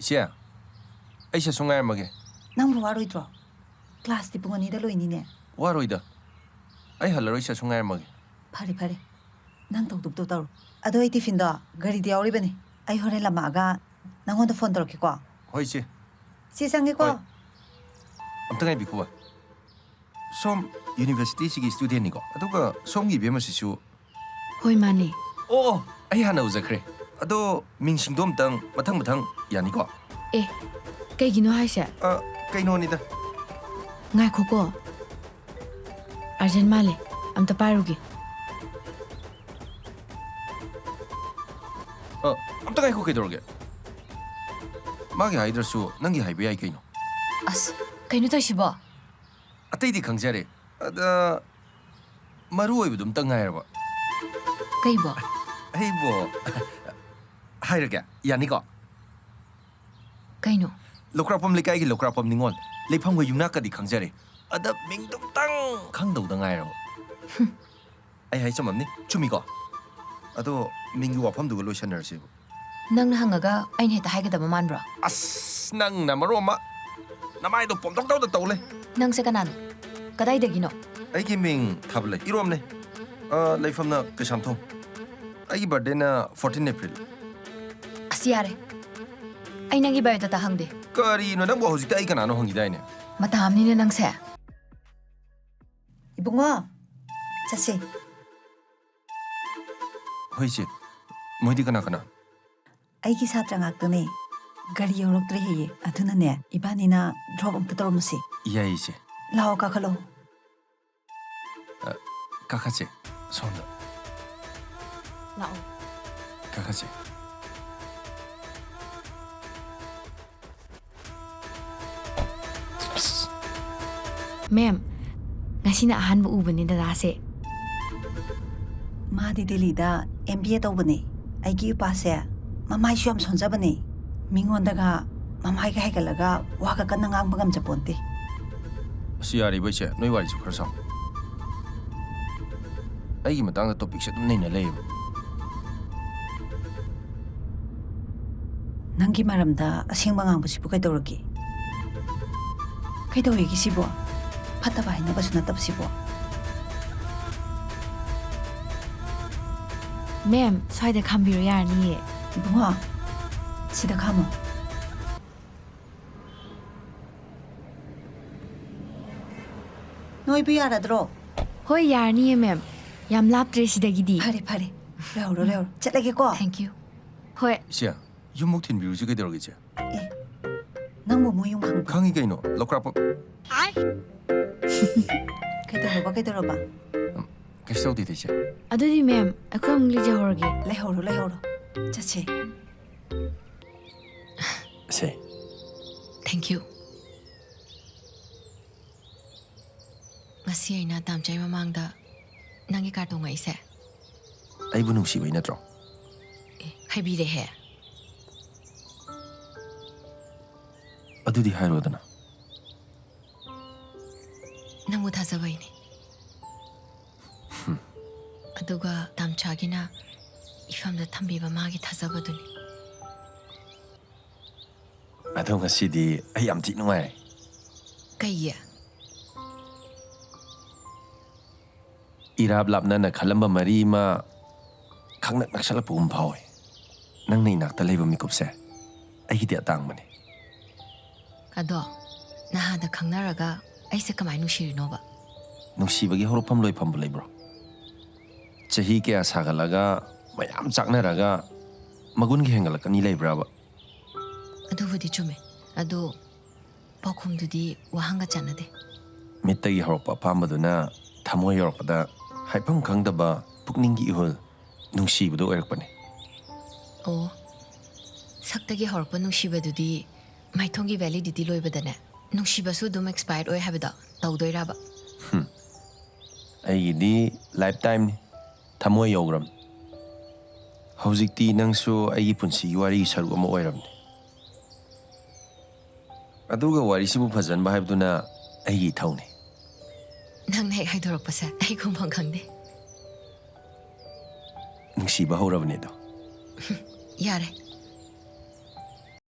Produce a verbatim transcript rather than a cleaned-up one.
ꯆꯦ, ꯑꯩ ꯁꯠ ꯁꯨꯝ ꯉꯥꯏꯔꯝꯃꯒꯦ꯫ ꯅꯪꯕꯨ ꯋꯥꯔꯣꯏꯗ꯭ꯔꯣ? ꯀ꯭ꯂꯥꯁꯇꯤ ꯄꯨꯡ ꯑꯅꯤꯗ ꯂꯣꯏꯅꯤꯅꯦ꯫ ꯋꯥꯔꯣꯏꯗ꯫ ꯑꯩ ꯍꯜꯂꯔꯣꯏ, ꯁꯠ ꯁꯨꯝ ꯉꯥꯏꯔꯝꯃꯒꯦ꯫ ꯐꯔꯦ ꯐꯔꯦ, ꯅꯪ ꯇꯧꯗꯧꯗꯣ ꯇꯧꯔꯣ꯫ ꯑꯗꯣ ꯑꯩ ꯇꯤꯐꯤꯟꯗꯣ ꯒꯥꯔꯤꯗ ꯌꯥꯎꯔꯤꯕꯅꯤ꯫ ꯑꯩ ꯍꯣꯔꯦꯟ ꯂꯥꯛꯑꯒ ꯅꯪꯉꯣꯟꯗ ꯐꯣꯟ ꯇꯧꯔꯛꯀꯦꯀꯣ꯫ ꯍꯣꯏ, ꯏꯆꯦ꯫ ꯆꯦ, ꯆꯪꯒꯦꯀꯣ꯫ ꯍꯣꯏ꯫ ꯑꯝꯇ ꯉꯥꯏꯕꯤꯈꯣꯕ꯫ ꯁꯣꯝ ꯌꯨꯅꯤꯚꯔꯁꯤꯇꯤꯁꯤꯒꯤ ꯁ꯭ꯇꯨꯗꯦꯟꯅꯤꯀꯣ? ꯑꯗꯨꯒ ꯁꯣꯝꯒꯤ ꯏꯕꯦꯝꯃꯁꯤꯁꯨ? ꯍꯣꯏ, ꯃꯥꯅꯦ꯫ ꯑꯣ, ꯑꯣ, ꯑꯩ ꯍꯥꯟꯅ ꯎꯖꯈ꯭ꯔꯦ꯫ ꯑꯗꯣ ꯃꯤꯡꯁꯤꯡꯗꯣ ꯑꯝꯇꯪ ꯃꯊꯪ ꯃꯊꯪ ꯌꯥꯅꯤꯀꯣ? ꯑꯦ, ꯀꯩꯒꯤꯅꯣ ꯍꯥꯏꯁꯦ? ꯑ, ꯀꯩꯅꯣꯅꯤꯗ꯫ ꯉꯥꯏꯈꯣꯀꯣ꯫ ꯑꯔꯖꯦꯟ ꯃꯥꯜꯂꯦ꯫ ꯑꯝꯇ ꯄꯥꯏꯔꯨꯒꯦ꯫ ꯑ, ꯑꯝꯇ ꯉꯥꯏꯈꯣ, ꯀꯩꯗꯧꯔꯒꯦ? ꯃꯥꯒꯤ ꯍꯥꯏꯗ꯭ꯔꯁꯨ ꯅꯪꯒꯤ ꯍꯥꯏꯕ ꯌꯥꯏ ꯀꯩꯅꯣ꯫ ꯑꯁ, ꯀꯩꯅꯣ ꯇꯧꯏꯁꯤꯕꯣ? ꯑꯇꯩꯗꯤ ꯈꯪꯖꯔꯦ꯫ ꯑꯗ, ꯃꯔꯨ ꯑꯣꯏꯕꯗꯨꯝꯇ ꯉꯥꯏꯔꯕ꯫ ꯀꯩꯕꯣ? ꯑꯩꯕꯣ, ꯍꯥꯏꯔꯒꯦ, ꯌꯥꯅꯤꯀꯣ? ꯀꯩꯅꯣ? ꯂꯧꯀ꯭ꯔꯥꯛꯄꯝ ꯂꯩꯀꯥꯏꯒꯤ ꯂꯧꯀ꯭ꯔꯥꯛꯄꯝ ꯅꯤꯉꯣꯜ, ꯂꯩꯐꯝ ꯍꯣꯏ ꯌꯨꯝꯅꯥꯛꯀꯗꯤ ꯈꯪꯖꯔꯦ꯫ ꯑꯗ, ꯃꯤꯡꯗꯨꯝꯇꯪ ꯈꯪꯗꯧꯗ ꯉꯥꯏꯔꯕ꯫ ꯑꯩ ꯍꯥꯏ ꯆꯨꯝꯃꯝꯅꯤ, ꯆꯨꯝꯃꯤꯀꯣ? ꯑꯗꯣ, ꯃꯤꯡꯒꯤ ꯋꯥꯐꯝꯗꯨꯒ ꯂꯣꯏꯁꯟꯅꯔꯁꯦꯕ꯫ ꯅꯪꯅ ꯍꯪꯉꯒ ꯑꯩꯅ ꯍꯦꯛꯇ ꯍꯥꯏꯒꯗꯕ ꯃꯥꯟꯕ꯭ꯔꯣ? ꯑꯁ, ꯅꯪꯅ ꯃꯔꯣꯟ ꯑꯃ ꯅꯃꯥꯏꯗꯣ ꯄꯣꯝꯇꯧ ꯇꯧꯗ ꯇꯧ ꯂꯩ꯫ ꯅꯪꯁꯦ ꯀꯅꯥꯅꯣ? ꯀꯗꯥꯏꯗꯒꯤꯅꯣ? ꯑꯩꯒꯤ ꯃꯤꯡ ꯊꯥꯕꯂꯩ, ꯏꯔꯣꯝꯅꯦ꯫ ꯑ, ꯂꯩꯐꯝꯅ ꯀꯩꯁꯥꯝꯊꯣꯡ꯫ ꯑꯩꯒꯤ ꯕꯥꯔꯗꯦꯅ fourteen April꯫ ꯑꯁ, ꯌꯥꯔꯦ꯫ ꯑꯩ ꯅꯪꯒꯤ ꯕꯥꯏꯑꯣꯗꯥꯇꯥ ꯍꯪꯗꯦ꯫ ꯀꯔꯤꯅꯣ ꯅꯪꯕꯨ? ꯍꯧꯖꯤꯛꯇ ꯑꯩ ꯀꯅꯥꯅꯣ ꯍꯪꯈꯤꯗꯥꯏꯅꯦ? ꯃꯇꯥ ꯑꯃꯅꯤꯅꯦ ꯅꯪꯁꯦ꯫ ꯏꯕꯨꯡꯉꯣ, ꯆꯠꯁꯦ꯫ ꯍꯣꯏ, ꯏꯆꯦ꯫ ꯃꯣꯏꯗꯤ ꯀꯅꯥ ꯀꯅꯥ? ꯑꯩꯒꯤ ꯁꯥꯇ꯭ꯔ ꯉꯥꯛꯇꯅꯦ꯫ ꯒꯥꯔꯤ ꯌꯧꯔꯛꯇ꯭ꯔꯦ ꯍꯦꯌꯦ꯫ ꯑꯗꯨꯅꯅꯦ, ꯏꯕꯥꯅꯤꯅ ꯗ꯭ꯔꯣꯞ ꯑꯝꯇ ꯇꯧꯔꯝꯃꯨꯁꯦ꯫ ꯌꯥꯏ, ꯏꯆꯦ꯫ ꯂꯥꯛꯑꯣ, ꯀꯥꯈꯠꯂꯣ꯫ ꯀꯥꯈꯠꯁꯦ, ꯁꯣꯝꯗ꯫ ꯂꯥꯛꯑꯣ꯫ ꯀꯥꯈꯠꯁꯦ꯫ ꯃꯦꯝ, ꯉꯁꯤꯅ ꯑꯍꯥꯟꯕ ꯎꯕꯅꯦ ꯗꯗꯥꯁꯦ꯫ ꯃꯥꯗꯤ ꯗꯦꯜꯂꯤꯗ M B A ꯇꯧꯕꯅꯦ꯫ ꯑꯩꯒꯤ ꯏꯄꯥꯁꯦ ꯃꯃꯥꯏꯁꯨ ꯌꯥꯝ ꯁꯣꯟꯖꯕꯅꯦ꯫ ꯃꯤꯉꯣꯟꯗꯒ ꯃꯃꯥꯏꯒ ꯍꯥꯏꯒꯠꯂꯒ ꯋꯥꯒ ꯀꯟꯅ ꯉꯥꯡꯕ ꯉꯝꯖꯄꯣꯟꯇꯦ꯫ ꯑꯁ, ꯌꯥꯔꯦꯕ, ꯏꯆꯦ, ꯅꯣꯏ ꯋꯥꯔꯤꯁꯨ ꯈꯔ ꯁꯥꯎ꯫ ꯑꯩꯒꯤ ꯃꯇꯥꯡꯗ ꯇꯣꯄꯤꯛꯁꯦ ꯑꯗꯨꯝ ꯅꯩꯅ ꯂꯩꯌꯦꯕ꯫ ꯅꯪꯒꯤ ꯃꯔꯝꯗ ꯑꯁꯦꯡꯕ ꯉꯥꯡꯕꯁꯤꯕꯨ ꯀꯩꯗꯧꯔꯒꯦ? ꯀꯩꯗꯧꯋꯦꯒꯦ ꯁꯤꯕꯣ? ꯐꯠꯇꯕ ꯍꯥꯏꯅꯕꯁꯨ ꯅꯠꯇꯕ ꯁꯤꯕꯣ꯫ ꯃꯦꯝ, ꯁ꯭ꯋꯥꯏꯗ ꯈꯥꯝꯕꯤꯔꯣ, ꯌꯥꯔꯅꯤꯌꯦ꯫ ꯏꯕꯨꯡꯉꯣ, ꯁꯤꯗ ꯈꯥꯝꯃꯣ꯫ ꯅꯣꯏꯕꯨ ꯌꯥꯔꯗ꯭ꯔꯣ? ꯍꯣꯏ, ꯌꯥꯔꯅꯤꯌꯦ ꯃꯦꯝ꯫ ꯌꯥꯝ ꯂꯥꯞꯇ꯭ꯔꯦ ꯁꯤꯗꯒꯤꯗꯤ꯫ ꯐꯔꯦ, ꯐꯔꯦ꯫ ꯂꯩꯍꯧꯔꯣ, ꯂꯩꯍꯧꯔꯣ꯫ ꯆꯠꯂꯒꯦꯀꯣ꯫ Thank you. ꯍꯣꯏ꯫ ꯏꯆꯦ, ꯌꯨꯝꯃꯨꯛ ꯊꯤꯟꯕꯤꯔꯨꯁꯤ ꯀꯩꯗꯧꯔꯒꯦ, ꯏꯆꯦ? ꯑꯦ, ꯅꯪꯕꯨ ꯃꯣꯏ ꯌꯨꯝ ꯈꯪꯕ꯭ꯔꯣ? ꯈꯪꯉꯤ ꯀꯩꯅꯣ, ꯂꯧꯀ꯭ꯔꯥꯛꯄ꯫ ꯀꯩꯗꯧꯔꯕ, ꯀꯩꯗꯧꯔꯕ? ꯀꯩꯁꯨ ꯇꯧꯗꯦꯗ, ꯏꯆꯦ꯫ ꯑꯗꯨꯗꯤ ꯃꯦꯝ, ꯑꯩꯈꯣꯏ ꯑꯃꯨꯛ ꯂꯩꯖꯍꯧꯔꯒꯦ꯫ ꯂꯩꯍꯧꯔꯣ, ꯂꯩꯍꯧꯔꯣ꯫ ꯆꯠꯁꯦ꯫ ꯏꯆꯦ꯫ Thank you. ꯉꯁꯤ ꯑꯩꯅ ꯇꯥꯝꯆꯥꯏ ꯃꯃꯥꯡꯗ ꯅꯪꯒꯤ ꯀꯥꯔ ꯇꯣꯡꯉꯛꯏꯁꯦ꯫ ꯑꯩꯕꯨ ꯅꯨꯡꯁꯤꯕꯩ ꯅꯠꯇ꯭ꯔꯣ? ꯑꯦ, ꯍꯥꯏꯕꯤꯔꯦꯍꯦ꯫ ꯑꯗꯨꯗꯤ ꯍꯥꯏꯔꯣꯗꯅ꯫ ꯅꯪꯕꯨ ꯊꯥꯖꯕꯩꯅꯦ꯫ ꯑꯗꯨꯒ ꯇꯥꯝꯆꯥꯒꯤꯅ ꯏꯐꯝꯗ ꯊꯝꯕꯤꯕ ꯃꯥꯒꯤ ꯊꯥꯖꯕꯗꯨꯅꯤ꯫ ꯑꯗꯣ ꯉꯁꯤꯗꯤ ꯑꯩ ꯌꯥꯝ ꯊꯤ ꯅꯨꯡꯉꯥꯏꯔꯦ꯫ ꯀꯩꯒꯤ? ꯏꯔꯥꯞ ꯂꯥꯞꯅꯅ ꯈꯜꯂꯝꯕ ꯃꯔꯤ ꯑꯃ ꯈꯪꯅꯛ ꯅꯛꯁꯜꯂꯛꯄꯒꯨꯝ ꯐꯥꯎꯋꯦ꯫ ꯅꯪꯅ ꯏꯅꯥꯛꯇ ꯂꯩꯕ ꯃꯤꯀꯨꯞꯁꯦ ꯑꯩꯒꯤꯗꯤ ꯑꯇꯥꯡꯕꯅꯦ꯫ ꯑꯗꯣ ꯅꯍꯥꯟꯗ ꯈꯪꯅꯔꯒ ꯑꯩꯁꯦ ꯀꯃꯥꯏꯅ ꯅꯨꯡꯁꯤꯔꯤꯅꯣꯕ? ꯅꯨꯡꯁꯤꯕꯒꯤ ꯍꯧꯔꯛꯐꯝ ꯂꯣꯏꯐꯝꯕꯨ ꯂꯩꯕ꯭ꯔꯣ? ꯆꯍꯤ ꯀꯌꯥ ꯁꯥꯒꯠꯂꯒ ꯃꯌꯥꯝ ꯆꯥꯛꯅꯔꯒ ꯃꯒꯨꯟꯒ ꯍꯦꯟꯒꯠꯂꯛꯀꯅꯤ ꯂꯩꯕ꯭ꯔꯕ? ꯑꯗꯨꯕꯨꯗꯤ ꯆꯨꯝꯃꯦ꯫ ꯑꯗꯣ ꯄꯥꯎꯈꯨꯝꯗꯨꯗꯤ ꯋꯥꯍꯪꯒ ꯆꯥꯟꯅꯗꯦ꯫ ꯃꯤꯠꯇꯒꯤ ꯍꯧꯔꯛꯄ ꯑꯄꯥꯝꯕꯗꯨꯅ ꯊꯃꯣꯏ ꯌꯧꯔꯛꯄꯗ ꯍꯥꯏꯐꯝ ꯈꯪꯗꯕ ꯄꯨꯛꯅꯤꯡꯒꯤ ꯏꯍꯨꯜ ꯅꯨꯡꯁꯤꯕꯗꯨ ꯑꯣꯏꯔꯛꯄꯅꯦ꯫ ꯑꯣ, ꯁꯛꯇꯒꯤ ꯍꯧꯔꯛꯄ ꯅꯨꯡꯁꯤꯕꯗꯨꯗꯤ ꯃꯥꯏꯊꯣꯡꯒꯤ validity ꯂꯣꯏꯕꯗꯅꯦ ꯅꯨꯡꯁꯤꯕꯁꯨ ꯑꯗꯨꯝ expire ꯑꯣꯏ ꯍꯥꯏꯕꯗꯣ ꯇꯧꯗꯣꯏꯔꯕ? ꯑꯩꯒꯤꯗꯤ life timeꯅꯤ꯫ ꯊꯃꯣꯏ ꯌꯧꯈ꯭ꯔꯕꯅꯤ꯫ ꯍꯧꯖꯤꯛꯇꯤ ꯅꯪꯁꯨ ꯑꯩꯒꯤ ꯄꯨꯟꯁꯤꯒꯤ ꯋꯥꯔꯤꯒꯤ ꯁꯔꯨꯛ ꯑꯃ ꯑꯣꯏꯔꯕꯅꯤ꯫ ꯑꯗꯨꯒ ꯋꯥꯔꯤꯁꯤꯕꯨ ꯐꯖꯍꯟꯕ ꯍꯥꯏꯕꯗꯨꯅ ꯑꯩꯒꯤ ꯏꯊꯧꯅꯤ꯫ ꯅꯪꯅ ꯍꯦꯛ ꯍꯥꯏꯗꯣꯔꯛꯄꯁꯦ ꯑꯩ ꯈꯨꯝꯐꯝ ꯈꯪꯗꯦ꯫ ꯅꯨꯡꯁꯤꯕ ꯍꯧꯔꯕꯅꯦꯗꯣ꯫ ꯌꯥꯔꯦ,